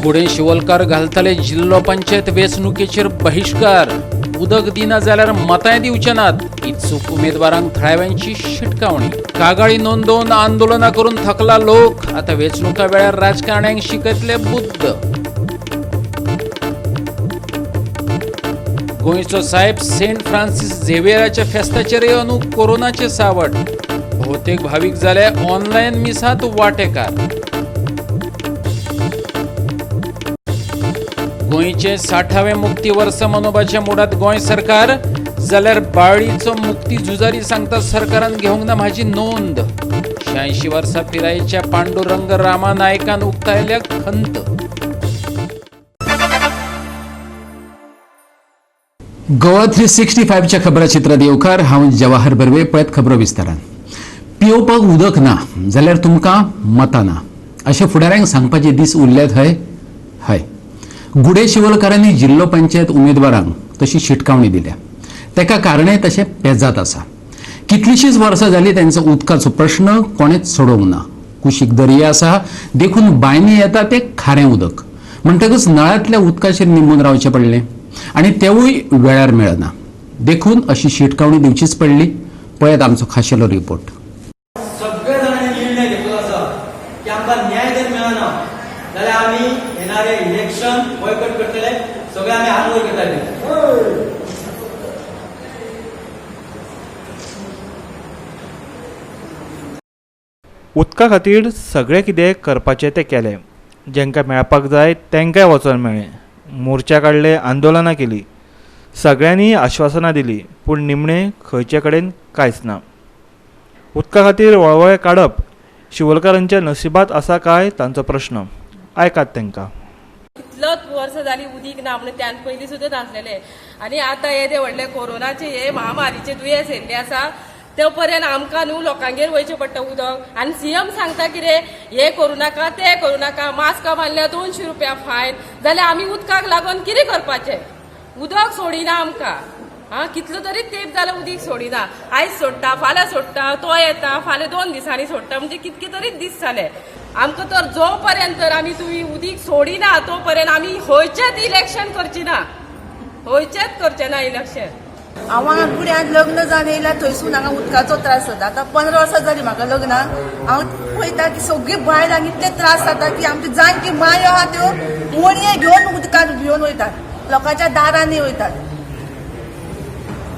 गुडे शिवोलकार घालतले जिल्लो पंचायत वेंचणुकेचेर बहिश्कार. उदक दिना जाल्यार मतांय दिवचे नात. इत्सूक उमेदवारांक थळाव्यांची शिटकावणी. कागाळी नोंदोवन आंदोलनां करून थकला लोक. आता वेंचणुका वेळार राजकारण्यांक शिकयतले बुद्द. गोंयचो साहेब सेंट फ्रांसीस झेवियराच्या फेस्ताचेरय अंदू कोरोनाचें सावट. भोवतेक भावीक जाले ऑनलायन मिसांत वांटेकार. गोंयचें 60वें मुक्ती वर्स मनोवपाच्या मुडांत गोंय सरकार, जाल्यार बाळीचो मुक्ती झुजारी सांगता सरकारान घेवंक ना म्हाजी नोंद. 86 वर्सां पिरायेच्या पांडुरंग रामा नायकान उक्तायल्या खंत. गोवा 365च्या खबराचित्रात येवकार. हांव जवाहर बर्वे. पळयत खबरो विस्तारान. पियोवपाक उदक ना जाल्यार तुमकां मतां ना अशें फुडाऱ्यांक सांगपाचे दीस उरल्यात. हय हय, गुडे शिवोलकारांनी जिल्लो पंचायत उमेदवारांक तशी शिटकावणी दिल्या. तेका कारणय तशें पेजात आसा. कितलींशींच वर्सां जालीं तांचो उदकाचो प्रश्न कोणेच सोडोवंक ना. कुशीक दर्या आसा देखून बांयनी येता तें खारें उदक, म्हणटकच नळांतल्या उदकाचेर निंबून रावचें पडलें आनी तेवूय वेळार मेळना, देखून अशी शिटकावणी दिवचीच पडली. पळयात आमचो खाशेलो रिपोर्ट. सगळे जाणांनी निर्णय घेतलो आसा की आमकां न्याय जर मेळना जाल्यार आमी येणारे इलेक्शन बॉयकॉट करतले. सगळे आमी हात वयर करतले. उदका खातीर सगळें कितें करपाचें तें केलें. जेंकां मेळपाक जाय तेंकांय वचोन मेळ्ळें. मोर्चा काडले, आंदोलनां केलीं, सगळ्यांनी आश्वासनां दिलीं, पूण निमणें खंयचे कडेन कांयच ना. उदका खातीर वळवळे काडप शिवोलकारांच्या नशिबांत आसा काय तांचो प्रश्न. आयकात तेंकां. कितलोच वर्सां जालीं उदीक ना म्हणून त्यान पयलीं सुद्दां नासलेलें आनी आतां येदे व्हडले कोरोनाचे हे महामारीचे दुयेंस येयल्लें आसा ते पर्यंत आमकां न्हू लोकांगेर वयचें पडटा उदक. आनी सीएम सांगता कितें हें करूं नाका तें करूं नाका, मास्कां बांदल्यार 200 रुपया फायन, जाल्यार आमी उदकाक लागून कितें करपाचें? उदक सोडिना आमकां. आं, कितलो तरी तेंप जालो उदीक सोडिना. आयज सोडटा, फाल्यां सोडटा, तो येता फाल्यां 2 दिसांनी सोडटा, म्हणजे कितके तरी दीस जाले आमकां. तर जो पर्यंत तर आमी तुमी उदीक सोडिना तो पर्यंत आमी खंयचेच इलेक्शन करची ना, खंयचेच करचे ना इलेक्शन. हांव हांगा गुड्यांत लग्न जावन येयला थंयसून हांगा उदकाचो त्रास जाता. आतां 15 वर्सां जालीं म्हाका लग्नाक. हांव पळयता की सगळी बायलांक इतले त्रास जाता की आमची जाणटी मायो आहा त्यो वणये घेवन उदकांत भिवन वयतात, लोकांच्या दारांनी वयतात.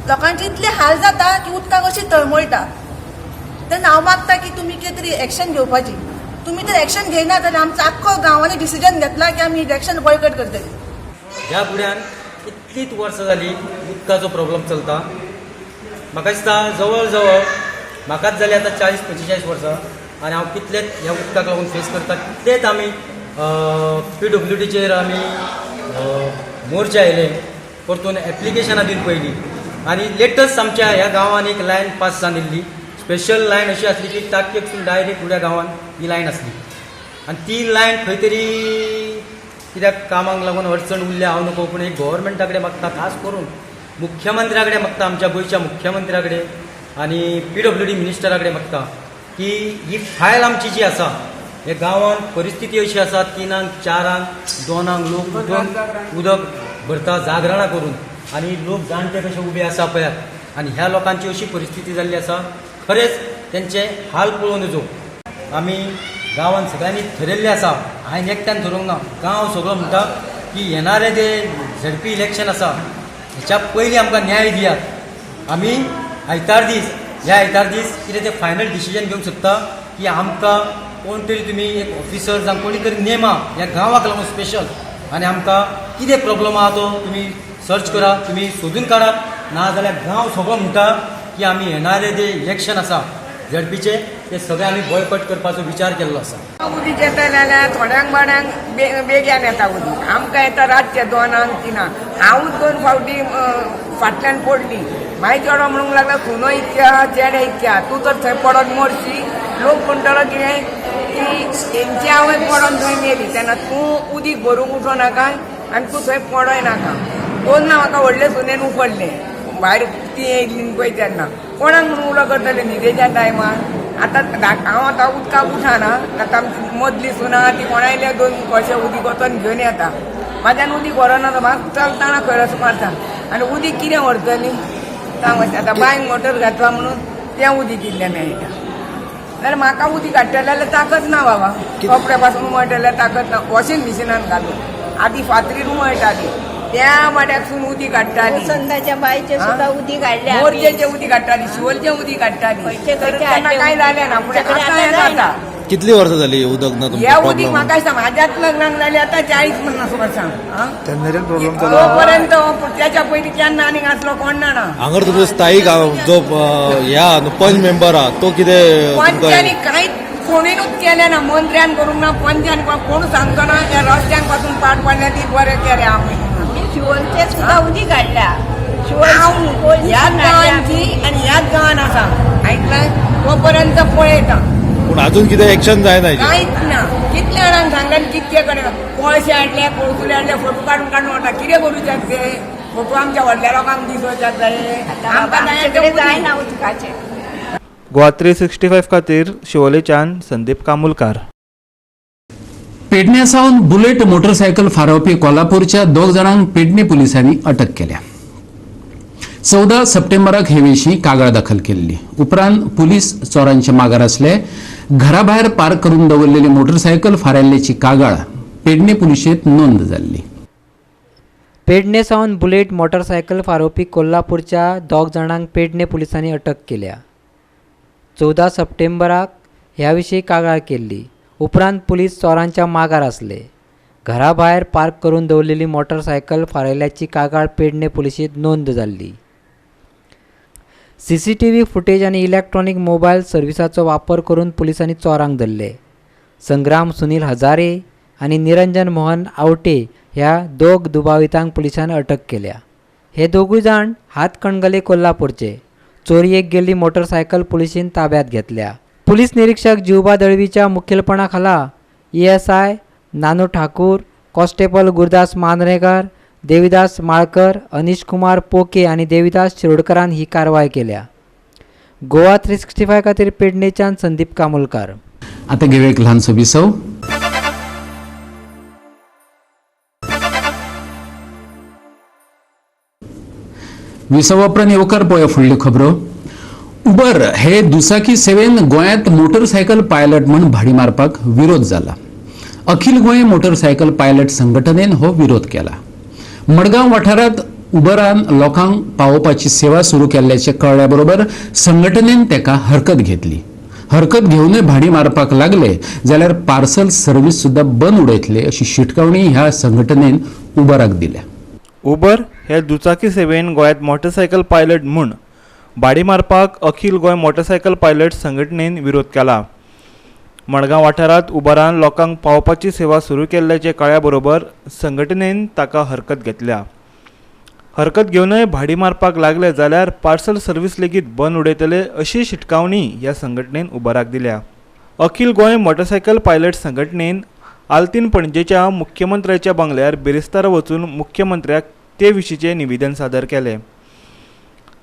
लोकांचे इतले हाल जाता की उदकाक अशी तळमळटा. तेन्ना हांव मागता की तुमी कितें तरी एक्शन घेवपाची. तुमी जर एक्शन घेयना जाल्यार आमचो आख्खो गांवांनी डिसिजन घेतला की आमी इलेक्शन बॉयकट करतली. ह्या गुड्यान कितलींच वर्सां जालीं उदकाचो प्रॉब्लम चलता. म्हाका दिसता जवळ जवळ म्हाकाच जाली आतां 40-45 वर्सां आनी हांव कितलेच ह्या उदकाक लागून फेस करता. कितलेच आमी पीडब्ल्यूडीचेर आमी मोर्चा आयले, परतून एप्लिकेशनां दिवन पयलीं. आनी लेटस्ट आमच्या ह्या गांवान एक लायन पास जावन येयल्ली, स्पेशल लायन अशी आसली की टाकयेकसून डायरेक्ट गुड्या गांवान ही लायन आसली आनी ती लायन खंय तरी कित्याक कामाक लागून अडचण उरल्या हांव नको, पूण एक गव्हर्मेंटा कडेन मागता, खास करून मुख्यमंत्र्या कडेन मागता, आमच्या गोंयच्या मुख्यमंत्र्या कडेन आनी पीडब्ल्यूडी मिनिस्टरा कडेन मागता की ही फायल आमची जी आसा, हे गांवांत परिस्थिती अशी आसा 3-4 2 लोक उठून उदक भरता जागरणां करून आनी लोक जाणटे कशे उबे आसा पळयात. आनी ह्या लोकांची अशी परिस्थिती जाल्ली आसा, खरेंच तेंचे हाल पळोवन नजो. आमी गांवान सगळ्यांनी थरयल्लें आसा, हांवें एकट्यान थरोवंक ना, गांव सगळो म्हणटा की येणारे जे झडपी इलेक्शन आसा हेच्या पयलीं आमकां न्याय दियात. आमी आयतार दीस, ह्या आयतार दीस कितें तें फायनल डिसिजन घेवंक सोदता की आमकां कोण तरी तुमी एक ऑफिसर जावं कोणी तरी नेमा ह्या गांवाक लागून स्पेशल आनी आमकां कितें प्रॉब्लम आहा तो तुमी सर्च करा, तुमी सोदून काडात. ना जाल्यार गांव सगळो म्हणटा की आमी येणारे जे इलेक्शन आसा झडपीचे ते सगळे आमी बॉयकॉट करपाचो विचार केल्लो आसा. उदीक येता जाल्यार थोड्यांक बाणांक बेग्यान येता उदीक, आमकां येता रातचें 2-3 हांवूच 2 फावटी फाटल्यान पडली. मागीर चेडो म्हणूंक लागला सुनो इतक्या चेडे इतक्या, तूं तर थंय पडोन मरशी. लोक म्हणटलो कितें की तेंची आवय पडोन थंय मेली, तेन्ना तूं उदीक भरूंक उठो नाका आनी तूं थंय पडोय नाका. 2 म्हाका व्हडले सुनेन उफडलें भायर, ती येयली पळय तेन्ना कोणाक म्हणून उलो करतले न्हिदेच्या टायमार. आतां हांव आतां उदकाक उठाना, आतां आमची मदली सुना ती कोणायले 2 कळशे उदीक वचोन घेवन येता. म्हाज्यान उदीक व्हरना, म्हाका चलतना खरस मारता आनी उदीक कितें व्हरतली सांग. आतां बांयक मोटर घातला म्हणून तें उदीक इल्लें मेळटा, जाल्यार म्हाका उदीक हाडटलें जाल्यार ताकत ना बाबा. कपडे पासून उमळटले जाल्यार ताकत ना. वॉशिंग मिशिनान घालून आदी फातरीर उमळटाली, त्या वाड्याकसून उदीक हाडटाली. संदाच्या बायचे सुद्धा उदीक हाडले, मोरजेचें उदीक हाडटाली, शिवोलचें उदीक हाडटाली. तेन्ना कांय जालें ना, पूण आतां हें जाता. कितली वर्सां जाली उदक ना हे उदीक? म्हाका दिसता म्हाज्याच लग्नाक जाली आतां 40-50 वर्सां. तोपर्यंत त्याच्या पयलीं केन्ना आनीक आसलो कोण जाणा. हांगर तुमचो स्थायीक जो ह्या पंच मेंबर आहा तो कितें पंचांनी कांयच कोणीनूच केलें ना, मंत्र्यान करूंक ना, पंचान कोण सांगचो ना. ह्या रस्त्यांक पासून पाट पडल्या ती बरें केलें आमी. शिवोलचे सुद्धा उदीक हाडल्या. ह्याच गांवांची आनी ह्याच गांवान आसा आयकलें, तोपर्यंत पळयता. पूण अजून कितें एक्शन जायना, कांयच ना. कितल्या जाणांक सांगलें, कितके कडेन कोळशे हाडले, कोळसुले हाडले, फोटो काडून काडून वता. कितें करूच्याक ते फोटो आमच्या व्हडल्या लोकांक दिसोवच्याक जाय, आमकां जायना उदकाचें. गोवा 365 खातीर शिवोलेच्यान संदीप कामुलकार. पेडण्या सावन बुलेट मोटरसायकल फारोवपी कोल्हापूरच्या 2 जाणांक पेडणे पुलिसांनी अटक केल्या. 14 सप्टेंबराक हे विशीं कागाळ दाखल केल्ली. उपरांत पुलीस चोरांच्या मागार आसले. घराभायर पार्क करून दवरलेली मोटरसायकल फारायल्ल्याची कागाळ पेडणे पुलिशेंत नोंद जाल्ली. पेडणे सावन बुलेट मोटरसायकल फारोवपी कोल्हापूरच्या 2 जाणांक पेडणे पुलिसांनी अटक केल्या. 14 सप्टेंबराक ह्या विशीं कागाळ केल्ली. उपरांत पुलीस चोरांच्या मागार आसले. घराभायर पार्क करून दवरलेली मोटरसायकल फारायल्ल्याची कागाळ पेडणे पुलिशेंत नोंद जाल्ली. CCTV footage आनी इलेक्ट्रॉनिक मोबायल सर्विसाचो वापर करून पुलिसांनी चोरांक धरले. संग्राम सुनील हजारे आनी निरंजन मोहन आवटे ह्या 2 दुबावितांक पुलिसांनी अटक केल्या. हे दोगूय जाण हातकणगले कोल्हापूरचे. चोरयेक गेल्ली मोटरसायकल पुलिशेन ताब्यात घेतल्या. पुलीस निरीक्षक जिवबा दळवीच्या मुखेलपणा खाला ESI Nanu Thakur, constable Gurudas Mandrekar, Devidas Malkar, Anish Kumar Poke आनी देविदास शिरोडकरान ही कारवाय केल्या. गोवा 365 खातीर पेडणेच्यान संदीप कामुलकार. आता घेऊया एक ल्हानसो विसव. विसवा उपरांत येवकार पळोवया फुडल्यो खबरो. उबर हे दुचाकी सेवेन गोंयांत मोटरसायकल पायलट म्हूण भाडी मारपाक विरोध जाला. अखिल गोंय मोटरसायकल पायलट संघटनेन हो विरोध केला. मडगांव वाठारांत उबरान लोकांक पावोवपाची सेवा सुरू केल्ल्याचें कळ्ळ्या बरोबर संघटनेन तेका हरकत घेतली. हरकत घेवनूय भाडी मारपाक लागले जाल्यार पार्सल सर्वीस सुद्दां बंद उडयतले अशी शिटकावणी ह्या संघटनेन उबराक दिल्या. उबर हे दुचाकी सेवेन गोंयांत मोटरसायकल पायलट म्हूण भाडी मारपाक अखिल गोंय मोटरसायकल पायलट संघटनेन विरोध केला. मडगांव वाठारांत उबरान लोकांक पावपाची सेवा सुरू केल्ल्याचे कळ्ळ्या बरोबर संघटनेन ताका हरकत घेतल्या. हरकत घेवनय भाडी मारपाक लागले जाल्यार पार्सल सर्वीस लेगीत बंद उडयतले अशी शिटकावणी ह्या संघटनेन उबराक दिल्या. अखिल गोंय मोटरसायकल पायलट संघटनेन आल्तीन पणजेच्या मुख्यमंत्र्याच्या बंगल्यार बिरेस्तारा वचून मुख्यमंत्र्याक ते विशींचें निवेदन सादर केलें.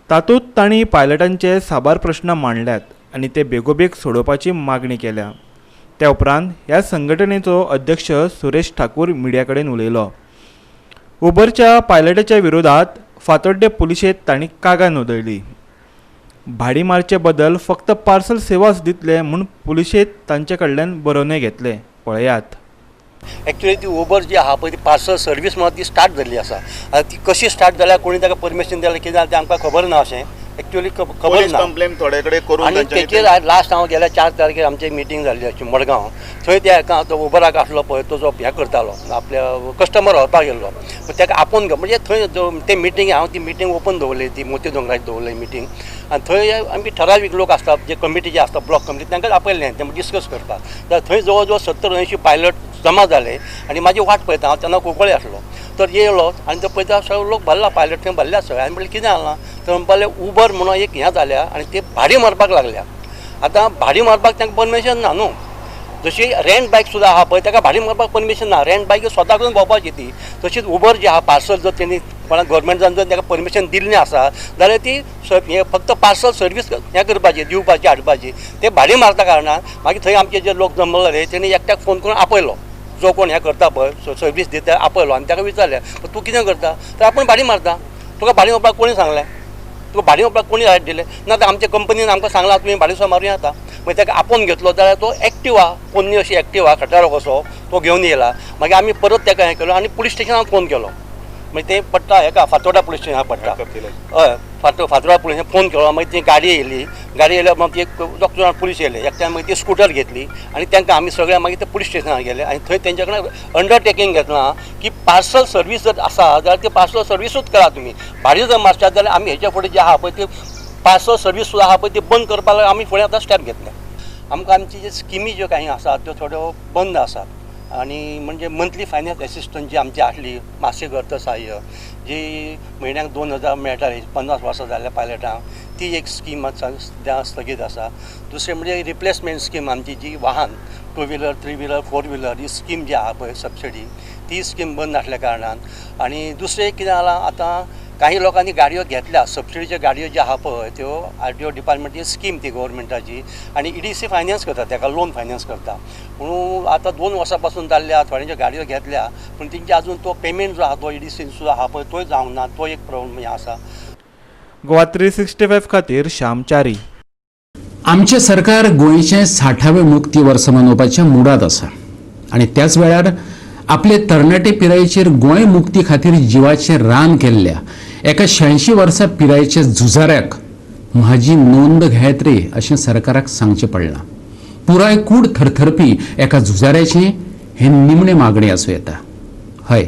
तातूंत तांणी पायलटांचे साबार प्रश्न मांडल्यात आनी ते बेगोबेग सोडोवपाची मागणी केल्या. त्या उपरांत ह्या संघटनेचो अध्यक्ष सुरेश ठाकूर मिडिया कडेन उलयलो. उबरच्या पायलटाच्या विरोधात फातोड्डें पुलिशेंत तांणी कागाळ नोंदयली. भाडी मारचे बदल फक्त पार्सल सेवाच दितले म्हूण पुलिशेंत तांचे कडल्यान बरोवणें घेतलें. पळयात. एक्चुअली ती उबर जी आहा पळय ती पार्सल सर्वीस म्हणून ती स्टार्ट जाल्ली आसा. आतां ती कशी स्टार्ट जाल्या, कोणी ताका परमिशन दिलें कितें जालें तें आमकां खबर ना. अशें एक्चुअली खबर ना. कंप्लेन थोडे कडेन करून आनी तेचेर लास्ट हांव गेल्या 4 तारखेर आमची मिटींग जाल्ली अशी मडगांव, थंय त्या हेका तो उबराक आसलो पळय तो जो हें करतालो आपल्या कस्टमर व्हरपाक गेल्लो ताका आपोवन घेवन म्हणजे थंय ते मिटींग हांव ती मिटींग ओपन दवरली, ती मोती दोंगराचेर दवरली मिटींग. आनी थंय आमी ठरावीक लोक आसता जे कमिटी जे आसता ब्लॉक कमिटी तांकां आपयलें तें डिस्कस करपाक. जाल्यार थंय जवळ जवळ 70-80 पायलट जमा जाले आनी म्हाजी वाट पळयता हांव तेन्ना कुंकळे आसलो. तर येयलो आनी तो पळयता सगळे लोक भरला, पायलट थंय भरले सगळे. आनी म्हणलें कितें जालां तर म्हणपाक लागले उबर म्हणून एक हें जाल्या आनी ते भाडी मारपाक लागल्या. आतां भाडी मारपाक तांकां परमिशन ना न्हू, जशी रेंट बायक सुद्दां आहा पळय ताका भाडें मारपाक परमिशन ना, रेंट बायक स्वता करून भोंवपाची ती. तशीच उबर जी आहा पार्सल जर तेणी कोणाक गव्हर्मेंटान जर ताका परमिशन दिल्लें आसा जाल्यार ती हे फक्त पार्सल सर्वीस हें करपाची, दिवपाची हाडपाची. ते भाडें मारता कारणान मागीर थंय आमचे जे लोक जमले तेणी एकट्याक फोन करून आपयलो, जो कोण हें करता पळय सर्वीस दिता आपयलो आनी ताका विचारलें तूं कितें करता, तर आपूण भाडें मारता. तुका भाडें मारपाक कोणी सांगलें, तुका भाडें मारपाक कोणी रायट दिलें ना, तर आमच्या कंपनीन आमकां सांगलां तुमी भाडें सुद्दां मारूं येता. मागीर ताका आपोवन घेतलो जाल्यार तो एक्टिवा पोन्नी अशी एक्टिवा खटारो कसो तो घेवन येयला. मागीर आमी परत ताका हें केलो आनी पुलीस स्टेशनाक फोन केलो. मागीर ते पडटा हेका फातोर्डा पुलीस स्टेशनाक पडटा, हय फातोर्डा पुलीस फोन केलो. मागीर ती गाडी येयली, गाडी येयल्या मागीर एक दोग जाण पुलीस येयले, एकट्यान मागीर ती स्कुटर घेतली आनी तांकां आमी सगळे मागीर ते पुलीस स्टेशनाक गेले आनी थंय तेंच्या कडेन अंडरटेकींग घेतलां की पार्सल सर्वीस जर आसा जाल्यार ती पार्सल सर्विसूच करा तुमी, भाडें जर मारशात जाल्यार आमी हेच्या फुडें जे आहा पळय ती पार्सल सर्वीस सुद्दां आहा पळय ती बंद करपाक आमी फुडें आतां स्टेप घेतले. आमकां आमची जे स्किमी ज्यो काही आसात त्यो थोड्यो बंद आसात आनी म्हणजे मंथली फायनान्स एसिस्टंट जी आमची आसली मासीक अर्थसहाय्य जी म्हयन्याक 2000 मेळटाली 50 वर्सां जाल्ल्या पायलटांक, ती एक स्कीम सद्या स्थगीत आसा. दुसरें म्हणजे रिप्लेसमेंट स्कीम आमची जी वाहन 2 व्हिलर 3 व्हिलर 4 व्हिलर ही स्कीम जी आहा पळय सबसिडी, ती स्कीम बंद आसल्या कारणान. आनी दुसरें कितें जालां आतां काही लोकांनी गाडयो घेतल्या, सबसिडीच्यो गाडयो ज्यो आहा पळय त्यो आर टी ओ डिपार्टमेंटची स्कीम ती गव्हर्मेंटाची आनी ईडीसी फायनान्स करता ताका लोन फायनान्स करता. म्हणून आतां 2 वर्सां पासून जाल्ल्या थोड्यांच्यो गाडयो घेतल्या पूण तेंचे आजून तो पेमेंट जो आहा तो ईडीसीन सुद्दां आहा पळय तोय जावंक ना, तो एक प्रॉब्लम हें आसा. गोवा 365 खातीर श्याम च्यारी. आमचें सरकार गोंयचें 60वें मुक्ती वर्स मनोवपाच्या मुडांत आसा आनी त्याच वेळार आपले तरणाटे पिरायेचेर गोंय मुक्ती खातीर जिवाचें रान केल्ल्या एका 86 वर्सां पिरायेच्या झुजाऱ्याक म्हाजी नोंद घेत रे अशें सरकाराक सांगचें पडलां. पुराय कूड थरथरपी एका झुजाऱ्याचें हें निमणें मागणें आसूं येता. हय,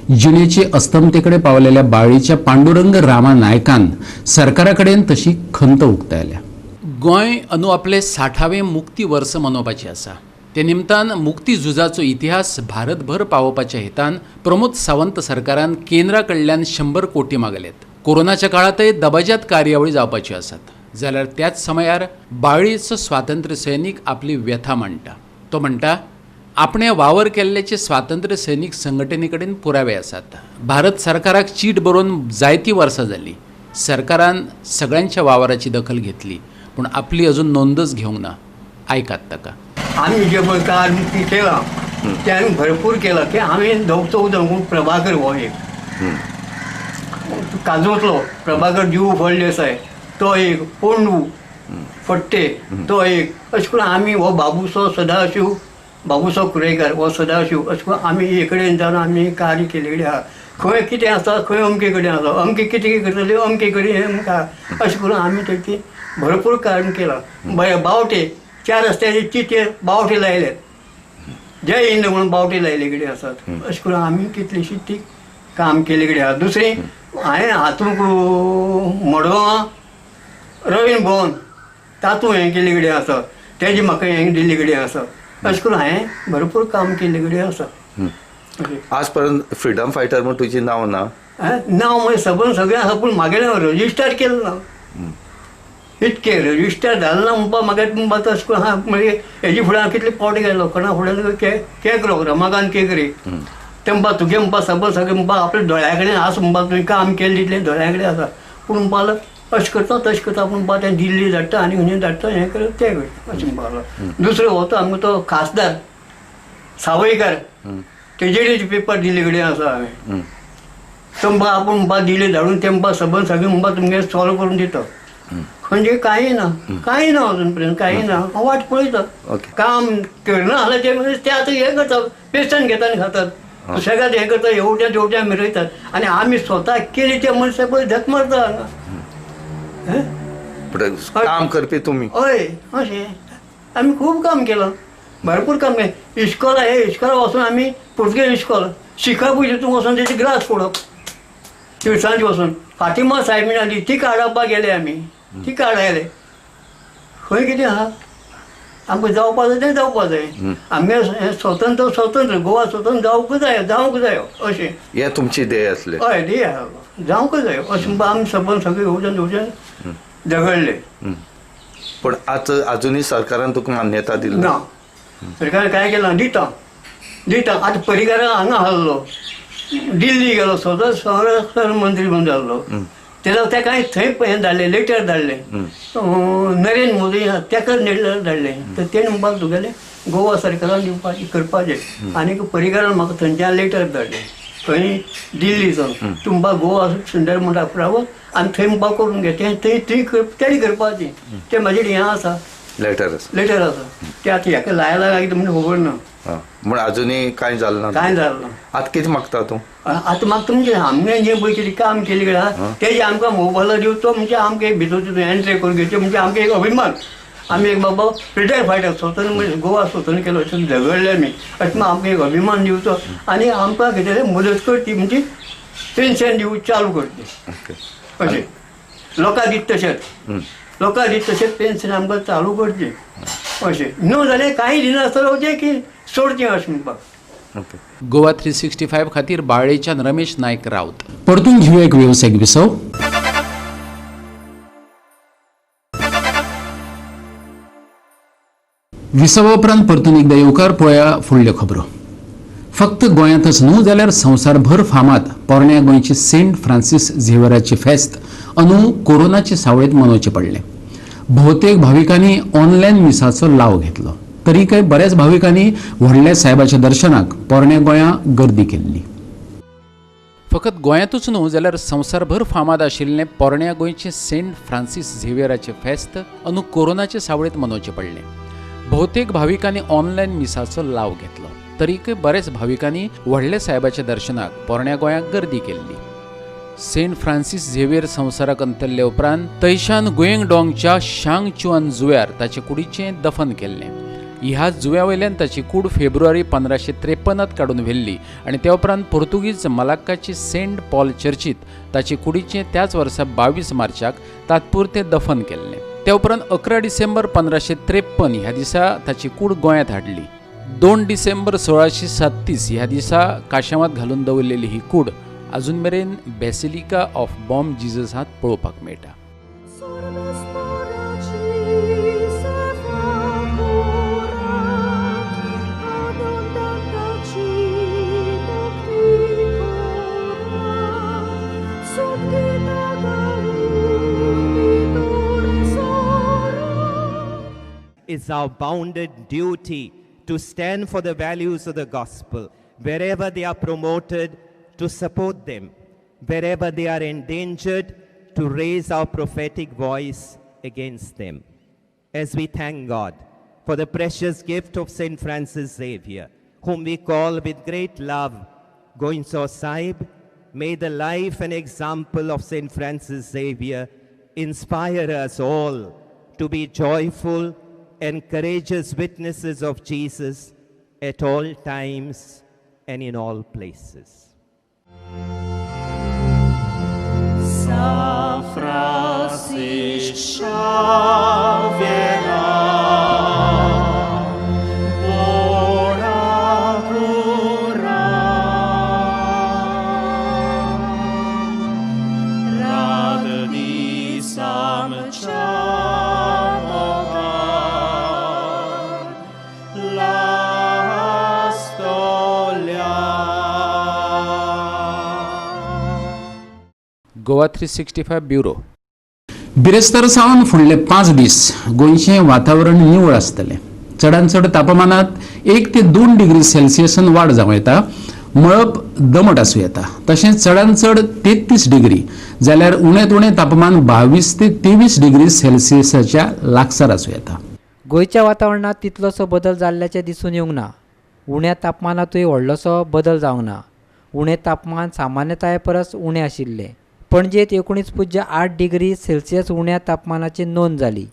जिणेचे अस्तमते कडेन पावलेल्या बाळीच्या पांडुरंग रामा नायकान सरकारा कडेन तशी खंत उक्तायल्या. गोंय अंदू आपलें 60वें मुक्ती वर्स मनोवपाचें आसा. ते निमतान मुक्ती झुजाचो इतिहास भारतभर पावोवपाच्या हेतान प्रमोद सावंत सरकारान केंद्रा कडल्यान 100 कोटी मागल्यात. कोरोनाच्या काळांतय दबाज्यात कार्यावळी जावपाच्यो आसात, जाल्यार त्याच समयार बाळीचो स्वातंत्र्य सैनीक आपली व्यथा मांडटा. तो म्हणटा आपणे वावर केल्ल्याचे स्वातंत्र्य सैनीक संघटने कडेन पुरावे आसात. भारत सरकाराक चीट बरोवन जायतीं वर्सां जालीं, सरकारान सगळ्यांच्या वावराची दखल घेतली पूण आपली अजून नोंदच घेवंक ना. आयकात ताका. आमी जे पळय कार मुक्ती केलां तें आमी भरपूर केलां की आमी दोग चौग जाण, प्रभाकर हो एक काजूंतलो प्रभाकर जीव फळदेसाय तो एक, पोंडू फट्टे तो एक, अशें करून आमी हो बाबूसो सदाशिव बाबूसो कुरेकार हो सदाशिव, अशें करून आमी एक कडेन जावन आमी कार्य केल्ले कडेन आहा. खंय कितें आसा खंय अमके कडेन आसा, अमके कितें करतले अमके कडेन अशें करून आमी तेची भरपूर काम केलां. बरें बावटे 4 रस्त्याचे चिटे बावटे लायले, जय हिंद म्हणून बावटे लायले कडेन आसात. अशें करून आमी कितलीशी ती काम केल्ले कडेन आहा. दुसरें हांवें हातूंत मडगांवां रवीन भवन तातूंत हें केल्ले कडेन आसा, तेजें म्हाका हें दिल्ले कडेन आसा. अशें करून हांवें भरपूर काम केल्ले कडेन आसा. आज पर्यंत फ्रिडम फायटर म्हूण तुजें नांव ना? नांव म्हणजे सबंद सगळें आसा पूण म्हागेलें रजिस्टर केलें ना, इतकें रजिस्टर जालें ना म्हणपा म्हाका म्हणपा तशें करून हांव म्हणजे हेजे फुडें हांव कितले पावटी गेलो कोणा फुडें केकरो रमाकांत केकरे ते म्हणपा तुगे म्हणपा सबंद सगळें म्हणपा आपल्या दोळ्या कडेन आसा म्हणपा तुवें काम केलें तितलें दोळ्या कडेन आसा पूण म्हणपा अशें करता तशें करता पूण म्हणपा तें दिल्ली धाडटा आनी खंय धाडटा हें करता तें करता अशें म्हणपा लागलो. दुसरो हो तो आमकां तो खासदार सावयकार तेजेर पेपर दिल्ले कडेन आसा हांवें, तो म्हणपा आपूण म्हणपा दिले धाडून ते म्हणपा सबंद सगळें म्हणपा तुमगें सॉल्व करून दिता. खंयचे कांय ना, कांय ना अजून पर्यंत कांय ना, हांव वाट पळयता. काम करना जाल्यार ते म्हणजे ते आतां हें करता, पेशन घेता आनी खातात, दुसऱ्याक हें करता, हेवट्यान तेवट्यान मिरयतात आनी आमी स्वता केली ते मनशां पळय धक मारता हांगा. काम करपी तुमी? हय, अशें आमी खूब काम केलां, भरपूर काम केलें. इश्कोला हे इश्कोला वचून आमी पुर्तुगेज इश्कोल शिकप हितून वचून तेजी ग्लास फोडप तिळसांज वचून फातिमा सायबीण आली ती काडपाक गेले आमी, ती काडयले. खंय कितें आहा आमकां जावपा जाय तें जावपा जाय, आमगे स्वतंत्र स्वतंत्र गोवा स्वतंत्र जावंक जाय, जावंक जाय अशें हें तुमची ध्येय आसलें? हय ध्येय आहा, जावंक जाय अशें म्हणपा आमी सबंद सगळे येवजण येवजण झगडले. पूण आतां आजुनूय सरकारान तुका मान्यता दिली ना? सरकारान कांय केलें ना. दिता दिता आतां परिकारा हांगा आहलो, दिल्ली गेलो, स्वता संरक्षण मंत्री म्हूण जाल्लो तेन्ना तेका हांवें थंय हें धाडलें, लेटर धाडलें नरेंद्र मोदी तेका लेटर धाडलें. तर तेणें म्हणपाक तुगेलें गोवा सरकारान दिवपाचें करपाचें. आनीक परिकारान म्हाका थंयच्यान लेटर धाडलें खंय दिल्ली सावन, तूं म्हणपाक गोवा सुंदर म्हणटा रावत आनी थंय म्हणपाक करून घे तें थंय थंय तेणी करपाचें. तें म्हाजे हें आसा, लेटर आसा, लेटर आसा तें आतां हेका लायला काय कितें म्हणून खबर ना. म्हण अजुनूय कांय जालें ना? कांय जालें ना. आतां कितें मागता तूं? आतां मागता म्हणजे आमगे जें पळय कितें काम केलें कडेन तेजें आमकां मोबायलार दिवचो, म्हणजे आमकां एक भितर तितून एंट्री करून घेवचें, म्हणजे आमकां एक अभिमान, आमी एक बाबा फ्रिडम फायटर स्वतंत्र म्हणजे गोवा स्वतंत्र केलो तितून झगडले आमी, अशें म्हण आमकां एक अभिमान दिवचो आनी आमकां कितें मदत करची, म्हणजे पेन्शन दिवं चालू करचें अशें लोकां दीत तशेंच, लोकां दीत तशेंच पेन्शन आमकां चालू करचें अशें. न्हू जाल्यार कांय दिनासतना वचें की सोडचें अशें म्हणपाक. गोवा 365 खातीर बाळेच्यान रमेश नायक राऊत. परतून घेवया एक वेवसायीक विसव. विसवा उपरांत परतून एकदा येवकार. पळया फुडल्यो खबरो. फक्त गोंयांतच न्हू जाल्यार संवसारभर फामाद पोरण्या गोंयची सेंट फ्रांसीस झेवियराची फेस्त अंदू कोरोनाचे सावळेंत मनोवचें पडलें. भोवतेक भाविकांनी ऑनलायन मिसाचो लाव घेतलो, तरीकय बऱ्याच भाविकांनी व्हडल्या साहेबाच्या दर्शनाक पोरण्या गोंया गर्दी केल्ली. फकत गोंयांतूच न्हू जाल्यार संवसारभर फामाद आशिल्लें पोरण्या गोंयचें सेंट फ्रांसीस झेवियराचें फेस्त अंदू कोरोनाचे सावळेंत मनोवचें पडलें. भोवतेक भाविकांनी ऑनलायन मिसाचो लाव घेतलो, तरीकय बऱ्याच भाविकांनी व्हडल्या साहेबाच्या दर्शनाक पोरण्या गोंयाक गर्दी केल्ली. सेंट फ्रांसीस झेवियर संवसाराक अंतरले उपरांत तैशान गुएंगडोंगच्या शांग चुआन जुव्यार ताचे कुडीचें दफन केल्लें. ह्या जुव्या वयल्यान ताची कूड फेब्रुवारी 1553 काडून व्हेल्ली आनी त्या उपरांत पोर्तुगीज मलाक्काची सेंट पॉल चर्चीत ताचे कुडीचें त्याच वर्सा 22 मार्चाक तात्पुरतें दफन केल्लें. त्या उपरांत 11 डिसेंबर 1553 ह्या दिसा ताची कूड गोंयांत हाडली. 2 डिसेंबर 1637 ह्या दिसा काशावांत घालून दवरलेली ही कूड अजून मेरेन बेसिलिका ऑफ बॉम जिजसांत पळोवपाक मेळटा. It's our bounded duty to stand for the values of the gospel wherever they are promoted, to support them, wherever they are endangered, to raise our prophetic voice against them. As we thank God for the precious gift of Saint Francis Xavier, whom we call with great love Goencho Sahib, may the life and example of Saint Francis Xavier inspire us all to be joyful and courageous witnesses of Jesus at all times and in all places. San Francis Xavier, Goa 365 bureau. बिरेस्तार सावन फुडले 5 दीस गोंयचें वातावरण निवळ आसतलें. चडांत चड तापमानांत 1 ते 2 डिग्री सेल्सियसान वाड जावं येता. मळब दमट आसूं येता. तशेंच चडांत चड 33 डिग्री जाल्यार उणेंत उणें तापमान 22 ते 23 डिग्री सेल्सियसाच्या लागसार आसूं येता. गोंयच्या वातावरणांत तितलोसो बदल जाल्ल्याचें दिसून येवंक ना. उण्या तापमानांतूय व्हडलोसो बदल जावंक ना. उणें तापमान सामान्यताये परस उणें आशिल्लें. पणजेंत 19.8 डिग्री सेल्सियस उण्या तापमानाची नोंद जाली.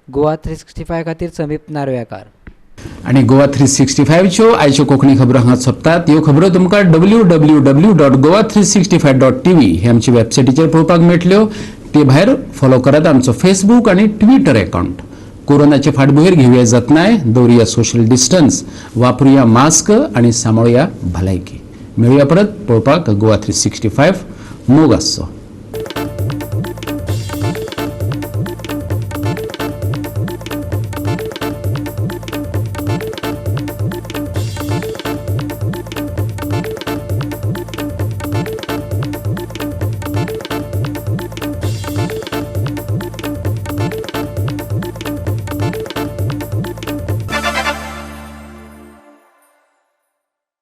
गोवा 365 खातीर समीप नार्वेकार. आनी गोवा 365च्यो आयच्यो कोंकणी खबरो हांगा सोंपतात. ह्यो खबरो तुमकां www.goa365.tv हे आमचे वेबसायटीचेर पळोवपाक मेळटल्यो. ते भायर फॉलो करात आमचो फेसबूक आनी ट्विटर अकावंट. कोरोनाचे फाटभुंयेर घेवया जतनाय, दवरुया सोशल डिस्टन्स, वापरुया मास्क आनी सांबाळुया भलायकी. मेळुया परत पळोवपाक गोवा 365. मोग आसचो.